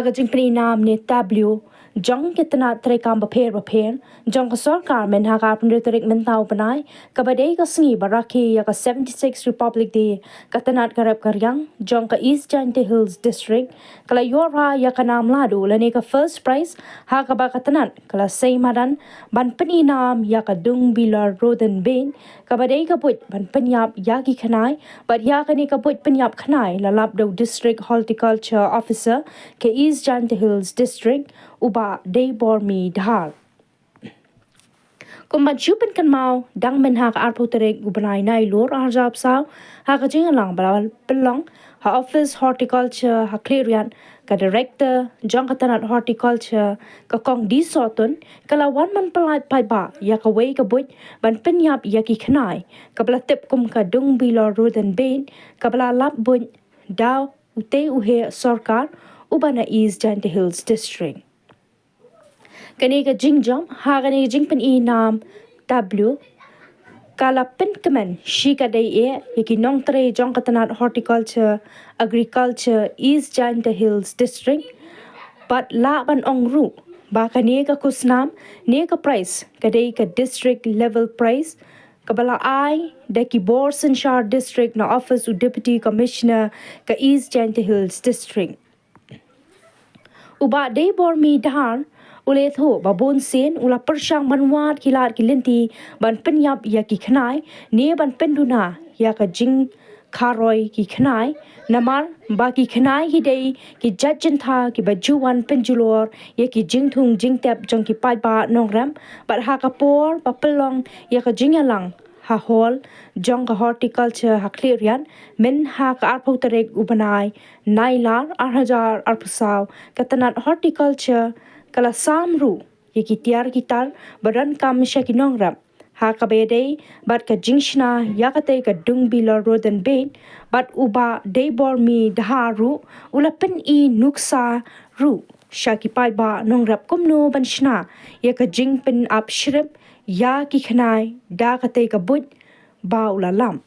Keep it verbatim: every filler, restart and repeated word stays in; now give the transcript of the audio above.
Ka jingpyni nam ne tableau jong ki tnat treikam bapher bapher jong ka sorkar mynha ka arphew tarik mynta u bnai, kaba dei ka sngi ba rakhe ïa ka seventy-sixth Republic Day, ka tnat ka rep ka riang jong ka East Jaintia Hills District ka la ïoh rah ïa ka nam ladu lane ka first prize, ha kaba ka tnat ka la sei madan ban pyni nam ïa ka Dung Bilor Roden Beit, kaba dei ka buit ban pynïap ïa ki khnai, bad ïa kane ka buit pynïap khnai la lap da u District Horticulture Officer ka East Jaintia Hills District, u Bah Deibormi Dhar. Kum ban shu pynkynmaw, dang mynha ka arphew tarik u bnai Nailur arhajar arphew saw, ha ka jingïalang ba la pynlong ha Office Horticulture ha Khliehriat, ka Director jong ka tnat Horticulture, ka Kong Disohtun, ka la wan ban pyllait paidbah ïa kawei ka buit ban pynïap ïa ki khnai, kaba la tip kum ka Dung Bilor Roden Beit, kaba la lap buit da utei u heh sorkar uba na East Jaintia Hills District. Kane ka jingjop ha kane ka jingpyni nam tableau ka la pynkmen shikatdei eh ïa ki nongtrei jong ka tnat Horticulture, Agriculture, East Jaintia Hills District, bad lah ban ong ruh ba kane ka khusnam ne ka prize ka dei ka District Level Prize, kaba la ai da ki bor synshar district na office u Deputy Commissioner ka East Jaintia Hills District. U Bah Deibormi Dhar u la ïathuh ba bunsien u la pyrshang ban wad ki lad ki lynti ban pynïap ïa ki khnai ne ban pynduna ïa ka jingkharoi ki khnai, namar ba ki khnai ki dei ki jait jyntha kiba ju wan pynjulor ïa ki jingthung jingtep jong ki paidbah nongrep, bad ha ka por ba pynlong ïa ka jingïalang ha hall jong ka Horticulture ha Khliehriat mynha ka arphew tarik u bnai Nailur arhajar arphew saw, ka tnat Horticulture ka la sam ruh ïa ki tiar ki tar ba donkam sha ki nongrep, ha kaba ïadei bad ka jingshna ïa katei ka Dung Bilor Roden Beit, bad u Bah Deibormi Dhar ruh u la pyni nuksa ruh sha ki paidbah nongrep kumno ban shna ïa ka jingpynap shrip ïa ki khnai da katei ka buit ba u la lap.